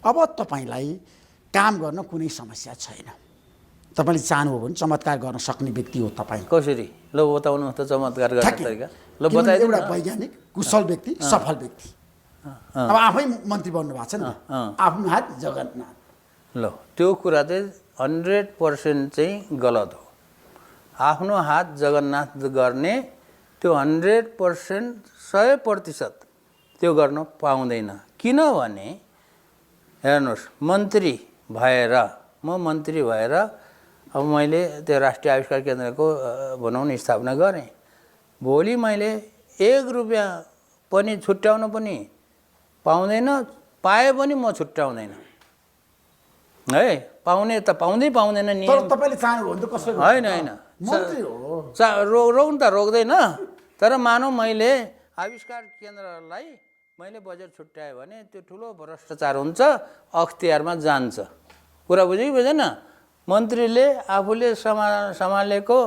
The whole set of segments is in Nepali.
अब तपाईलाई काम गर्न कुनै समस्या छैन, तपाईले चाहनुभयो भने चमत्कार गर्न सक्ने व्यक्ति हो तपाईँ। कसरी ल बताउनु त चमत्कार गर्ने तरिका? ल किनभने बताइदिनु एउटा वैज्ञानिक कुशल व्यक्ति, सफल व्यक्ति, अब आफै मन्त्री बन्नु भएको छ नि, आफ्नो हात जगन्नाथ। ल त्यो कुरा चाहिँ 100% चाहिँ गलत हो। आफ्नो हात जगन्नाथ गर्ने त्यो 100% 100% त्यो गर्न पाउँदैन। किनभने हेर्नुहोस्, मन्त्री भएर अब मैले त्यो राष्ट्रिय आविष्कार केन्द्रको भनौँ न स्थापना गरेँ। भोलि मैले 1 रुपियाँ पनि छुट्याउन पनि पाउँदैन, पाए पनि म छुट्याउँदैन है। पाउने त पाउँदैन नि। तर तपाईले चाहनुभयो भने त कसरी होइन मन्त्री हो, रोक्नु त रोक्दैन। तर मानौँ मैले आविष्कार केन्द्रलाई मैले बजेट छुट्याएँ भने त्यो ठुलो भ्रष्टाचार हुन्छ, अख्तियारमा जान्छ। कुरा बुझेन? मन्त्रीले आफूले सम्हालेको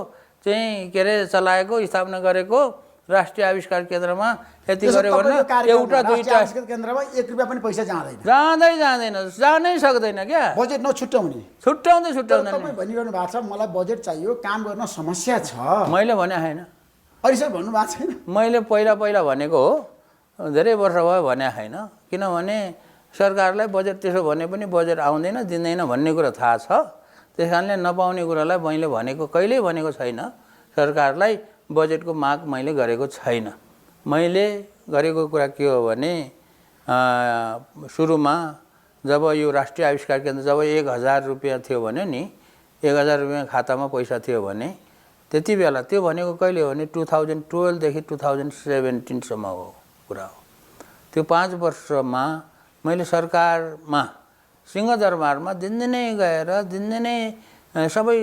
चाहिँ के अरे चलाएको स्थापना गरेको राष्ट्रिय आविष्कार केन्द्रमा यति गर्यो भने एउटा दुईटा केन्द्रमा 1 रुपियाँ पनि पैसा जाँदैन, जानै सक्दैन क्या। बजेट नछुट्याउने छुट्याउँदैन। तपाईँ भनिरहनु भएको छ मलाई बजेट चाहियो, काम गर्न समस्या छ, मैले भने होइन, अरिसर भन्नु भएको छैन। मैले पहिला भनेको हो, धेरै वर्ष भयो भने होइन। किनभने सरकारलाई बजेट त्यसो भने पनि बजेट आउँदैन दिँदैन भन्ने कुरा थाहा छ। त्यस कारणले नपाउने कुरालाई मैले भनेको कहिल्यै भनेको छैन। सरकारलाई बजेटको माग मैले गरेको छैन। मैले गरेको कुरा के हो भने सुरुमा जब यो राष्ट्रिय आविष्कार केन्द्र जब 1000 रुपियाँ थियो भने नि, 1000 रुपियाँ खातामा पैसा थियो भने त्यति बेला, त्यो भनेको कहिले हो भने 2012 देखि 2017 सम्म हो कुरा हो। त्यो 5 वर्षमा मैले सरकारमा सिंहदरबारमा दिनदिनै गएर दिनदिनै सबै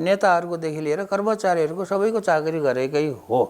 नेताहरूकोदेखि लिएर कर्मचारीहरूको सबैको चाकरी गरेकै हो।